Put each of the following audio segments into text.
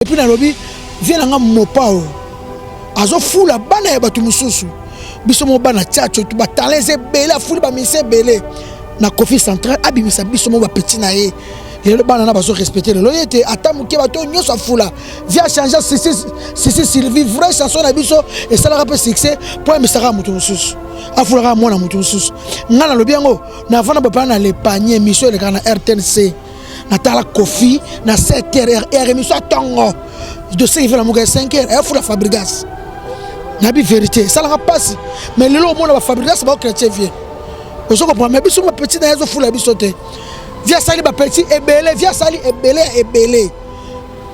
Et puis nalobi vie na nga mopao azofula bana ya bato mosusu biso mo bana tchatcho ba talent eza ebele afuli ba musiciens ebele na Kofi Central abimisa biso mo ba petit na ye lelo bana na bazo respecter lelo ye te ata moke bato nyonso afula vie achange sisi sisi Sylvie vraie chanson na biso esalaka mpe succès mpo ayemisaka moto mosusu afulaka mwana moto mosusu ngai nalobi yango navanda bapana na le panier émission elekaka na RTNC natala kofi na 7 heures heure émission ya ntongo dossier ife lamuka ya 5 heures ayafula fabrigas nayebi vérité esalaka mpasi mais lelo omona bafabrigas baochrétien vie ozo comprendre mais biso bapetit na ye azofula biso te vie asali bapetit ebele vie asali ebele ya ebele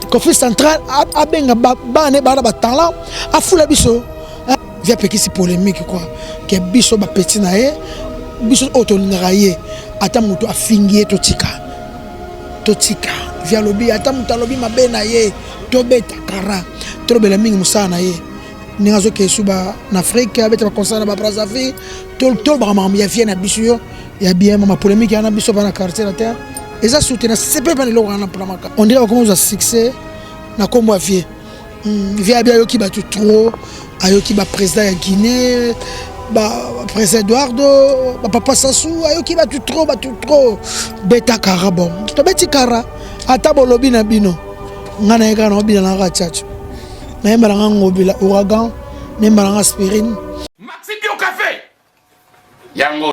kofi central abenga bana bana batalent afula biso vie apekisi polémique quoi ke biso bapetit na ye biso oyo tolingaka ye ata moto afingi ye totika totika vie alobi ata moto alobi mabe na ye tobeta kara tolobela mingi mosala na ye ndenge azokee su na afrique abeta baconcert na babrazzaville tolobaka makambo ya vie na biso yo ya bien mama polémique yana biso bana quartier na terre eza soute na sepe mpe na eloko wana mpona maka on dirait bakoma kozwa succès na nkombo ya vie Hmm, vie abi ayoki bato trop ayoki baprésident ya guinée baprésident eduardo bapapa sasu ayoki bato trop bato trop beta kara bon tobeti kara ata bolobi na bino ngai naye kaka naobina na kaka tchatcho nayemba na nga ngobila ouragan nayemba na nga aspirine Maxi Bio Café yango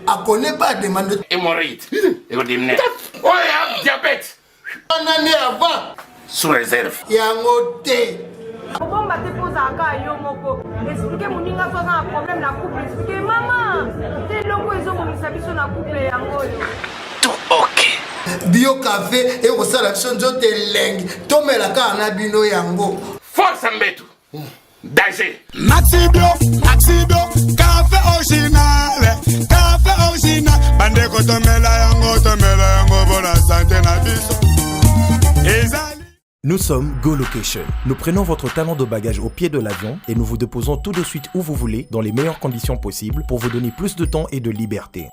akone pas demande hémorroïde ekodimine oyo diabète Wana nde avant. Sous réserve. Yango te. Kobomba te mpo ozalaka yo moko. Explique moninga so aza na problème na couple. Explique mama te eloko ezobomisa biso na couple yango oyo. Tout ok. Bio cafe ekosala biso nzoto elengi tomela kaka na bino yango. Force mbetu. Danger. Maxi bio, Maxi bio, café original, café original. Bandeko tomela yango, tomela yango bona santé na biso. Ezali. Nous sommes Go Location. Nous prenons votre talent de bagage au pied de l'avion et nous vous déposons tout de suite où vous voulez, dans les meilleures conditions possibles, pour vous donner plus de temps et de liberté.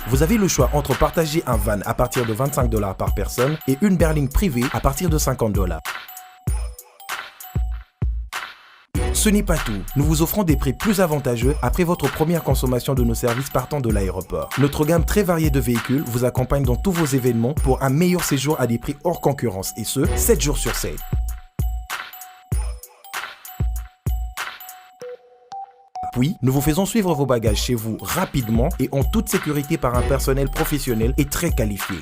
Vous avez le choix entre partager un van à partir de 25 dollars par personne et une berline privée à partir de 50 dollars. Ce n'est pas tout. Nous vous offrons des prix plus avantageux après votre première consommation de nos services partant de l'aéroport. Notre gamme très variée de véhicules vous accompagne dans tous vos événements pour un meilleur séjour à des prix hors concurrence et ce, 7 jours sur 7. Puis, nous vous faisons suivre vos bagages chez vous rapidement et en toute sécurité par un personnel professionnel et très qualifié.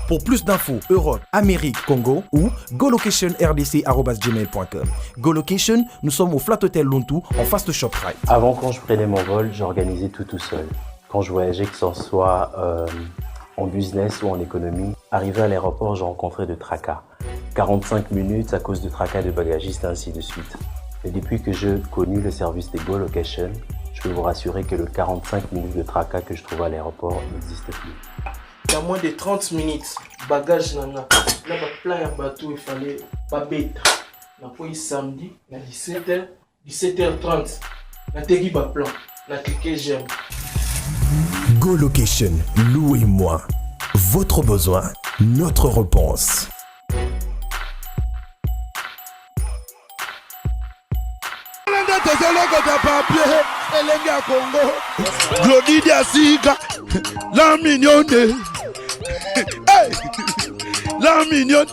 Pour plus d'infos, Europe, Amérique, Congo ou golocationrdc.gmail.com. Golocation, nous sommes au Flat Hotel Luntu, en face de ShopRite. Avant, quand je prenais mon vol, j'organisais tout tout seul. Quand je voyageais, que ce soit euh, en business ou en économie, arrivé à l'aéroport, je rencontrais de tracas. 45 minutes à cause de tracas de bagagistes, ainsi de suite. Et depuis que j'ai connu le service des Go Location, je peux vous rassurer que le 45 minutes de tracas que je trouve à l'aéroport n'existe plus. Na moins de 30 minutes bagage na nga na ba plein ya bato efale babeta nakwei samedi na 17h 17h30 nateki ba plan na clique j'aime. Go Location, louez-moi. Votre besoin, notre réponse. Nde tozolokota papier elenge ya Congo Glody Diasika la mignonne hey! la mignonne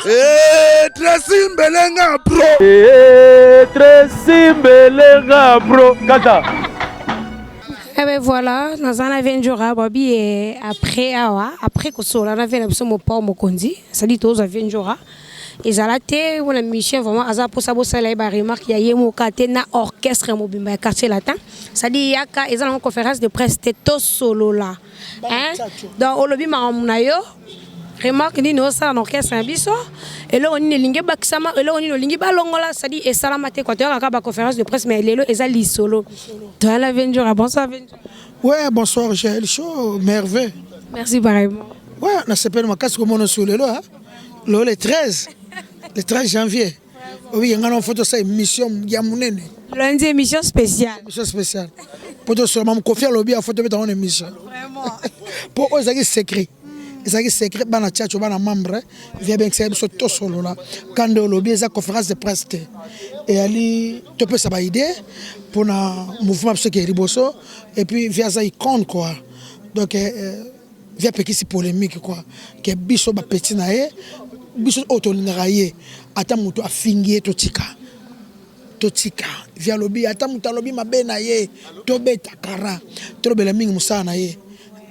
hey, Tracy Mbelenga bro hey, Tracy Mbelenga bro kaka Eh ben voilà, naza na Venjora babi eh, après awa, après kosola na na biso mopao mokonzi, c'est-à-dire tozwa Venjora. Ezala te mpona musicien vraiment aza mposa bosala ye ba remarque ya ye moka te na orchestre mobimba ya quartier latin, c'est-à-dire yaka eza nango conférence de presse te tosolola hein? Donc olobi makambo na yo. Remarque nini osala na orchestre na biso? Eloko nini elingi ebakisama? Eloko nini olingi balongola? C'est-à-dire esalama te quoi. Toyaka kaka ba conférence de presse mais lelo eza lisolo. Toyala Venjora, bonsoir Venjora. Ouais, bonsoir Jaël Show, merveille. Merci pareillement. Ouais, nasepeli makasi komona sur lelo hein. Lelo le 13, le 13 janvier. Oui, nga na photo ça émission ya munene. Lundi émission spéciale. Émission spéciale. Po to sur mam Kofi alobi a photo beta on émission. Vraiment. Po oyo ezalaki secret. Ezalaki secret bana tchatcho bana membre via bien que biso tosolola. Kande olobi eza conférence de presse te. Eyali topesa ba idée pona mouvement biso ke liboso et puis via za icône quoi. Donc euh, via pekisi polémique quoi. Que biso ba petit na ye biso oyo tolingaka ye ata moto afingi ye totika totika via alobi ata moto alobi mabe na ye tobeta kara tolobela mingi mosala na ye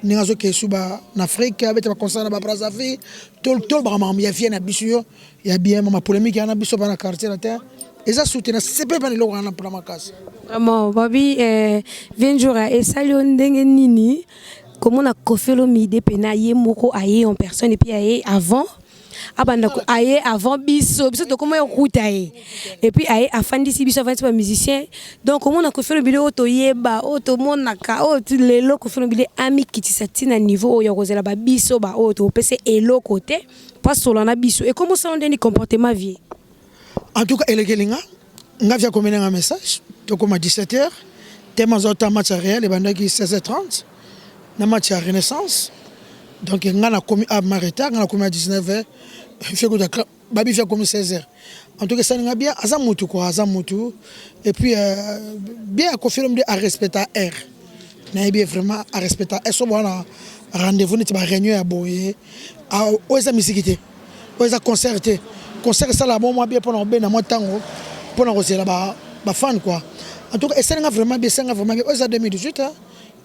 ndenge azokee su ba na Afrique abeta baconcert na ba Brazzaville tolobaka makambo ya vie na biso yo ya bien mama polémique yana biso bana quartier latin eza soutien na sepe bana eloko wana mpona makasi. Vraiment Babi eh, Venjora esali yo ndenge nini komona Koffi Olomide pena ye moko aye en personne et puis aye avant abanda aye avant biso biso tokoma yo kuta ye et puis aye afandisi biso afandisi ba musicien donc komona Koffi Olomide oyo toyeba oyo tomonaka oyo lelo Koffi Olomide amikitisa ti na niveau oyo ya kozela ba biso ba oyo topesa eloko te po asola na biso ekomi osala ndeni comportement vie. En tout cas elekeli nga nga via komela nga message tokoma 17h tellement aza ota match ya Real ebandaki 16h30 na match ya Renaissance donc nga nakomi a ma retard nga nakomi à 19h fie kuta babi fie akomi 16h en tout cas esali nga bien aza mutu quoi aza mutu et puis euh, bien Koffi Olomide a respecta heure nayebi ye vraiment a respecta heure so bwana rendez-vous neti ba réunion ya boye oyo eza misiki te oyo eza concert te concert esalaka bo mwa bien mpona kobenda mwa ntango mpona kozela bafan quoi. En tout cas esali nga vraiment bien, esali nga vraiment bien. Oyo eza 2018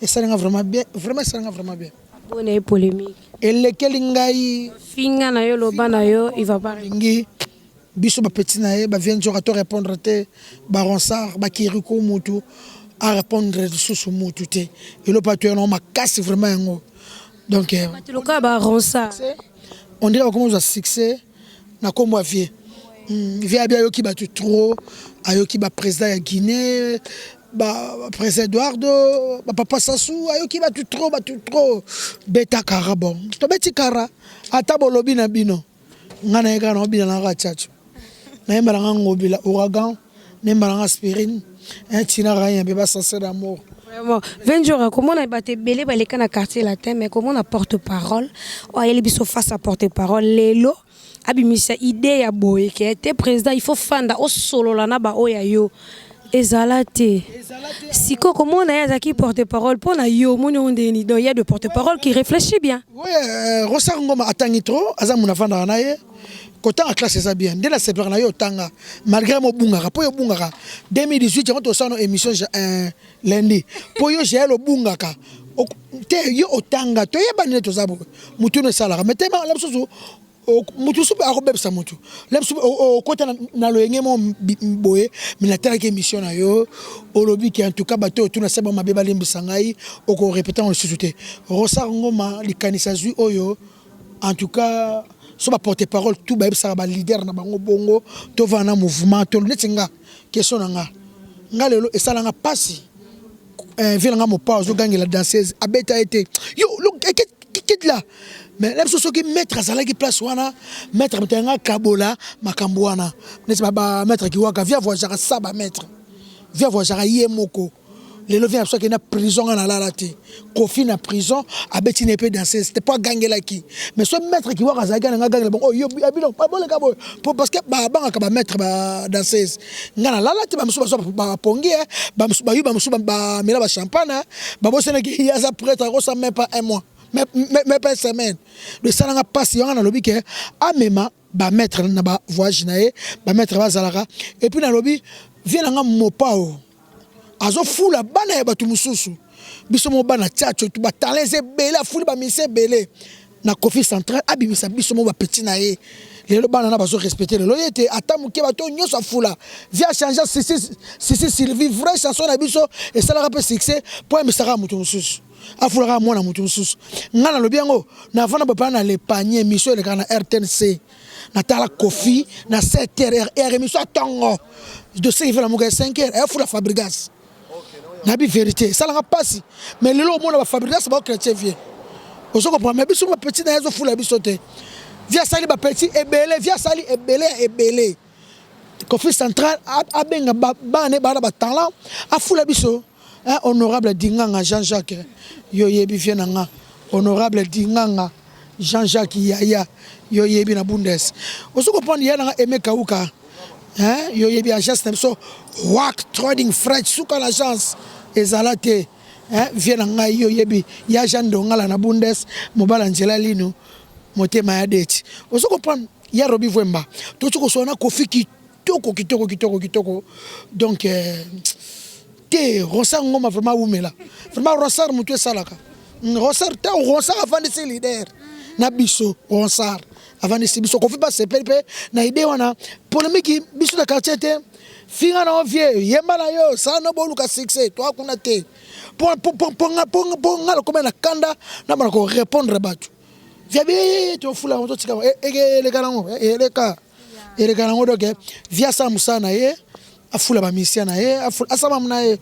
esali nga vraiment bien, vraiment esali nga vraiment bien. Bona ye polémique elekeli ngai finga na yo loba na yo il va pas lingi biso bapeti na ye bavie nzoka to répondre te baronsard bakiriku mutu a répondre lisusu mutu te eloko atoya nango makasi vraiment yango. Donc bato lokola ba Ronsard on dirait bakoma kozwa succès na kombo ya vie. Vie abi ayoki bato trop, ayoki ba président ya Guinée, ba président Eduardo, ba papa Sassou, ayoki bato trop, bato trop. Beta kara bon tobeti kara ata bolobi na bino nga na ye kaka naobina na kaka tchatcho nayemba na nga ngobila ouragan nayemba na nga aspirine tina rien beba sincère d'amour. Vraiment, Venjora, komona bato ebele baleka na quartier latin, mais komona porte-parole oyo ayeli biso face à porte-parole lelo abimisa idée ya boye ke te président il faut fanda osolola na ba oyo ya yo ezala te. Sikoyo komona ye azalaki porte-parole mpo na yo omoni yango ndenge nini? Donc il y a de porte-parole qui réfléchit bien. Oui, Rosar Ngoma atangi trop, aza muna afandaka na ye. Kotanga classe eza bien nde nasepelaka na yo otanga malgré mobungaka mpo yo obungaka 2018 yango tosala no émission lundi mpo yo jael obungaka te yo otanga toyeba nde toza boye mutu no esalaka mais te la mosusu mutu mosusu mpe akobebisa mutu la mosusu okota na loyenge mo boye mais natalaki émission na yo olobi ke en tout cas bato oyo tuna se mabe balembisa ngai okorepete yango lisusu te. Rosar Ngoma likanisi azwi oyo en tout cas so ba porte parole tout bayebisaka ba leader na bango bongo tovanda na mouvement to neti nga question na nga nga lelo esala nga pasi vie na nga mopao azogangela danseuse abeta ye te yo quitte là mais na biso soki maître azalaki place wana maître moto yanga kabola makambo wana neti ba maître kiwaka via voyageaka sa ba maître via voyageaka ye moko lelo via na biso akende na prison nga nalala te Koffi na prison abeti na ye mpe danseuse te mpo agangelaki mais so maître kiwaka azalaki na nga agangela bongo oyo bino boleka boye po parce que babangaka ba maître ba danseuse nga nalala te bamosusu bazwa bapongi bamosusu bayu bamosusu bamela ba champagne babosanaki ye aza prêtre akosa même pas un mois même pas une semaine donc esalanga mpasi yango nalobi ke amema ba maître na ba voyage na ye ba maître bazalaka et puis nalobi vie na nga mopao azofula bana ya bato mosusu biso mo bana tchatcho batalent eza ebele afuli bamise ebele na Kofi Central abimisa biso mo bapeti na ye lelo bana na bazo respecte lelo ye te ata moke bato nyonso afula vie achange sisi sisi Sylvie vraie chanson na biso esalaka mpe succès mpo ayemisaka moto mosusu. Afulaka mwana moto mosusu. Ngai nalobi yango, navanda boye mpana na Le Panier, émission elekaka na RTNC. Natala Koffi na 7 heures, heure émission ya tongo. Dossier ifela moka ya 5 heures, afula Fabregas. Nabi vérité, esalaka mpasi. Mais lelo omona ba Fabregas ba chrétien vieux. Ozo comprendre, mais biso ba petit na ye azofula biso te. Vieux asali ba petit ebele, vieux asali ebele ya ebele. Koffi Central abenga bana bana ba talent, afula biso. Hein, honorable Dinganga Jean-Jacques, yo yebi vieux na nga. Honorable Dinganga Jean-Jacques Yaya, yo yebi na Bundes. Ozo comprendre ya na nga Aimé Kauka. Hein, yo yebi agence na biso Wak Trading Freight suka na agence ezala te. Hein, vieux na ngai yo yebi ya Jean Ndongala na Bundes, mobala nzela lino motema ya deti. Ozo comprendre ya Robi Vwemba. Tozo kosona Koffi kitoko kitoko kitoko kitoko. Donc te Ronsard Ngoma vraiment wumela. Vraiment Ronsard mutu esalaka. Ronsard te Ronsard avandisi leader na biso Ronsard avandisi biso Koffi ba sepeli pe na idée wana polémique biso na quartier te finga na vieux yemba na yo sala no boluka succès toi kuna te po po po po nga po po nga lokoma na kanda na bana ko répondre bato via bi to fula to tika e eleka nango eleka eleka nango donc via sa musala na ye afula ba musicien na ye asala na ye.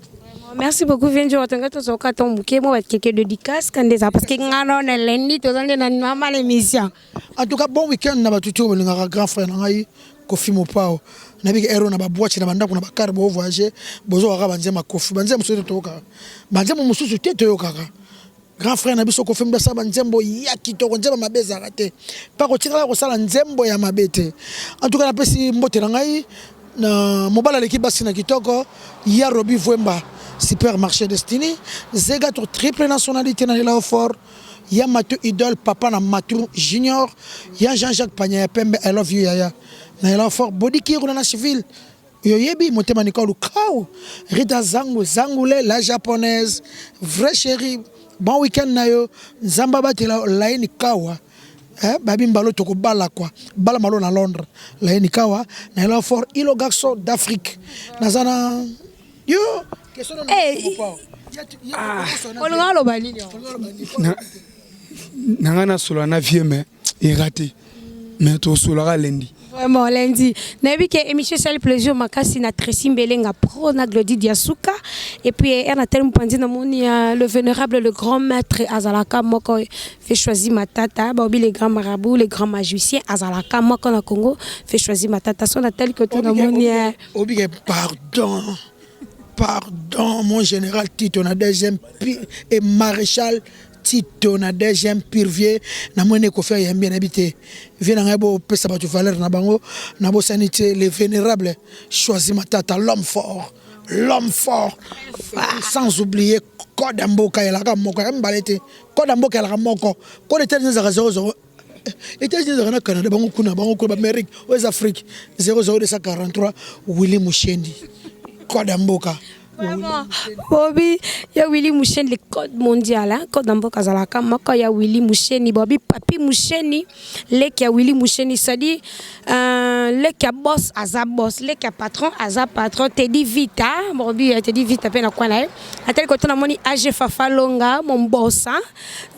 Merci beaucoup Venjo watonga tozoka ton bouquet moi quelques dédicaces quand des parce que ngano na lundi tozande na mama l'émission. En tout cas bon week-end na batutu bolingaka grand frère na ngai Koffi Mopao. Nabiki ero na ba boîte na bandako na ba car bo voyager bozokaka banzembo Koffi banzembo mosusu toyokaka banzembo mosusu te toyokaka. Grand frère na biso Koffi Mbasa ba nzembo ya kitoko nzembo mabe ezalaka te pa kotikala kosala nzembo ya mabe te. En tout cas napesi mbote na ngai na mobali aleki basi na kitoko ya Robi Vwemba supermarché Destiny Zega to triple nationalité na lela fort ya Matou idole papa na Matou Junior ya Jean-Jacques Panya ya pembe I love you yaya na lela fort Body Kiru na Nashville yoyebi motema Nicole Lukau Rita Zangu Zangule la japonaise vrai chérie bon week-end na yo Nzamba batela laini kawa eh, babi mbalo tokobala kwa bala malo na Londres laini kawa na lela fort ilo garçon d'Afrique nazana yo question na olinga oloba nini na ngai nasolola na vieux mais erate mais tosololaka lundi. Vraiment lundi. Nayebi ke émission esali plaisir makasi na Tracy Mbelenga pro na Glody Diasuka et puis er na tel mpanzi na moni le vénérable le grand maître azalaka moko fait choisir matata baobi les grands marabouts les grands magiciens azalaka moko na Congo fait choisir matata so na tel que tout na moni obike pardon pardon mon général Tito na deuxième et maréchal Tito na deuxième pire na mwene Koffi ayambi na bite vie na ngai bo pesa bato valeur na bango na bosani te le vénérable choisi matata l'homme fort l'homme fort sans oublier code mboka elaka moko ya mibale te code mboka elaka moko code États-Unis ezalaka 00 États-Unis ezalaka na Canada bango kuna ba Amérique oyo eza Afrique 00243 Willy Mushendi code mboka. Vraiment, Bobby, ya Willy Moucheni, le code mondial, hein, code mboka azalaka moko ya Willy Moucheni, Bobby Papi Moucheni, leki ya Willy Moucheni, c'est-à-dire leki ya boss aza boss, leki ya patron aza patron, Teddy Vita, Bobby Teddy Vita pe na kwa na ye. Atali koto na moni AG Fafa Longa, mon boss, hein.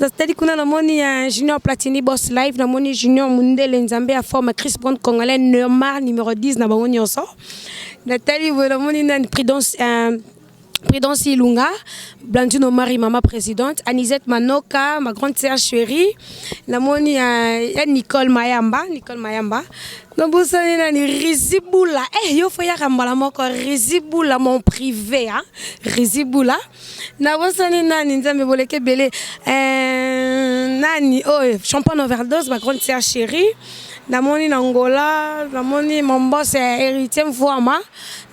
Atali kuna na moni Junior Platini Boss Live, na moni Junior Mundele Nzambe ya forme Chris Brown Congolais Neymar numéro 10 na bango nyonso. Nathalie boye namoni nani Prudence Prudence Ilunga, Blandine Omari, maman présidente, Anisette Manoka, ma grande sœur chérie, namoni ya Nicole Mayamba, Nicole Mayamba. Nobosani nani Rizibula, eh yo fo yaka mbala moko Rizibula mon privé hein, Rizibula. Nabosani nani Nzambe boleke ebele nani oyo Champagne overdose, ma grande sœur chérie. Namoni na Angola, namoni mon boss héritier Mvwama,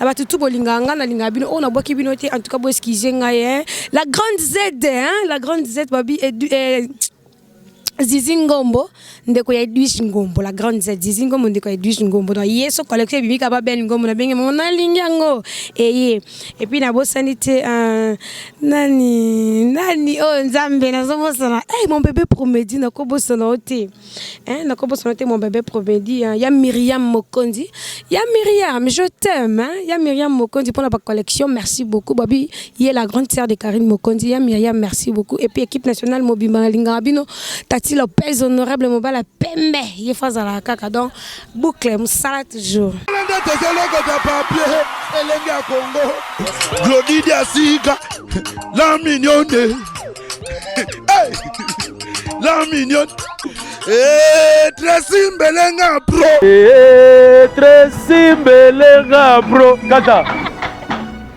na bato tu bolingaka nga nalingaka bino oyo nabwaki bino te en tout cas bo excuse ngai hein. La grande Z hein, la grande Z babi Zizi Ngombo. Ndeko ya Edwige Ngombo, la grande Z, Zizi Ngombo, ndeko ya Edwige Ngombo. Donc ye so collection ebimi ka ba Ben Ngombo na benge mama nalingi yango. Eye. Et puis nabosani te nani nani oyo Nzambe nazobosana. Hey, mon bébé Promedi nakobosana yo te. Hein, nakobosana te mon bébé Promedi hein. Ya Myriam Mokonzi. Ya Myriam, je t'aime hein. Ya Myriam Mokonzi pour la collection, merci beaucoup. Babi, ye la grande sœur de Karine Mokonzi. Ya Myriam, merci beaucoup. Et puis équipe nationale mobimba nalingaka bino. Tati Lopez honorable mobala pembe ye fo azalaka kaka donc boucle mosala toujours. Nde tozolokota papier elenge ya Congo Glody Diasika la mignonne hey! La mignonne hey, Tracy Mbelenga pro hey, Tracy Mbelenga pro kaka.